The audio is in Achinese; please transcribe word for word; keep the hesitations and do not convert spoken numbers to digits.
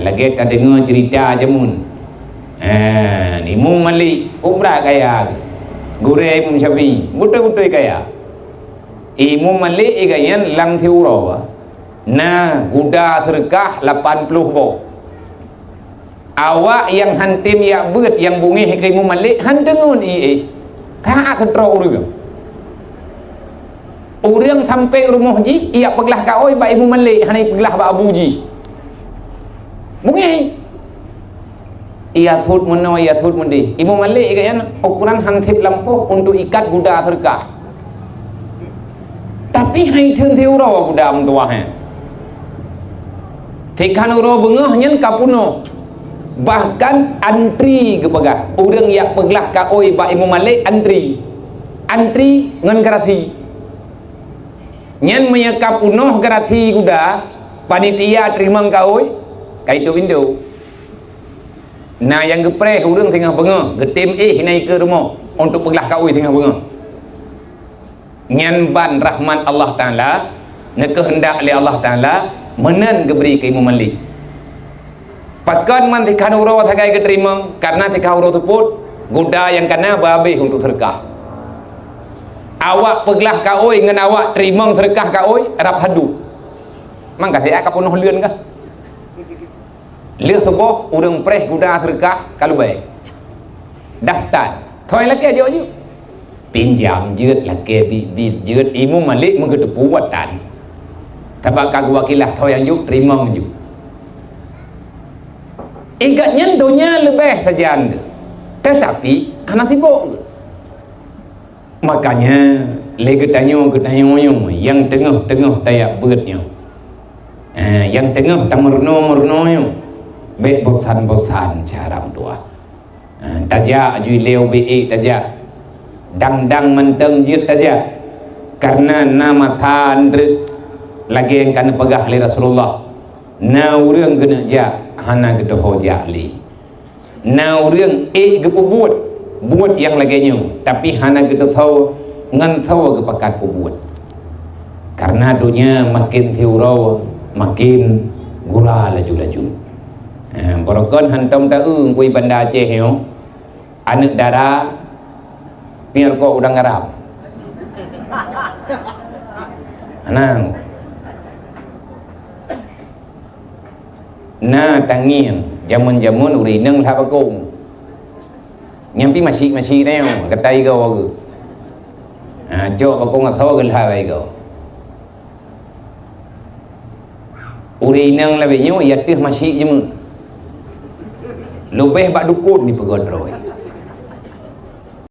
Lagée tadeungoe ceurita jameun. Ha, Imam Malik, peue brat kaya. Gurée Imam Syafi'i, beutôi-beutôi kaya. Imam Malik iga nyan lam siuroe na guda seudeukah lapan ploh boh. Awak nyang han tem jak beuet nyang beungéh keu Imam Malik han deungon ié. Taát keudroe ureuëng. Ureuëng sampai rumoh jih, jak peuglah kaôi bak Imam Malik, hana peuglah bak abu jih. Beungéh. Ia thot meunoe, ia thot meudeh. Imam Malik kata nyan, ukuran han sép lampôh untuk ikat guda seudeukah. Tapi hai theun siuroe guda meutuwah nyan. Tikhan uroe beungoh nyan ka peunoh. Bahkan antri geupeugah. Ureuëng jak peuglah kaôi bak Imam Malik antri. Antri ngon garasi. Nyan meunyoe ka peunoh garasi guda, panitia teurimong kaôi, ka itôp pintoe. Na nyang geupreh ureuëng singoh beungoh, geutem éh na ikeue rumoh untuk peuglah kaôi singoh beungoh. Nyan ban rahmat Allah Taala, neukeuheundak lé Allah Taala, meunan geubri keu Imam Malik. Pakon man tikhan uroe sagai geuteurimong, kareuna tikhan uroe seupôt, guda nyang kana beu habéh untuk seudeukah. Awak peuglah kaôi ngon awak teurimong seudeukah kaôi, rab saduek. Mangka siat ka peunoh leuen kah? Lheueh suboh ureuëng preh guda seudeukah ka leubeh. Daftar. Thoi lakée jok-jok. Pinjam jeuet, lakée biet-biet jeuet. Imam Malik meugeuteupeue tan. Sabab ka geuwakilah thoi nyang jok, teurimong jok. Ingat nyan donya leubeh sajan geuh. Tetapi hana sibok geuh. Makanya lé geutanyoe, geutanyoe nyoe nyang teungoh-teungoh tajak beuet nyoe. Eh, nyang teungoh tameurunoe-meurunoe nyoe. Bék bosan-bosan cara meutuwah. Eh, tajak aju ilée ubé ék tajak. Dang-dang mantong jeuet tajak. Kareuna na masa treuk lagée nyang ka neupeugah lé Rasulullah. Na ureuëng geuneuk jak, hana geuteuho jak lé. Na ureuëng ék geupeubuet buet nyang lagée nyoe, tapi hana geuteusoe ngon soe geupakat peubuet. Kareuna donya maken siuroe maken gura laju-laju. Eh, barokon hantom taeu ngui Banda Aceh nyoe, aneuëk dara pier kok udang garam. Anang. Na tangieng, jameun-jameun ureuëng inong lhah bakong. Nyang pi masyik-masyik na nyoe, gata igoe geuh. Ha, cok bakong asoe geulhah bak igoe. Ureuëng inong lagée nyoe, ia teuh masyik jameun. Leubeh bak dukon ni peugah droe.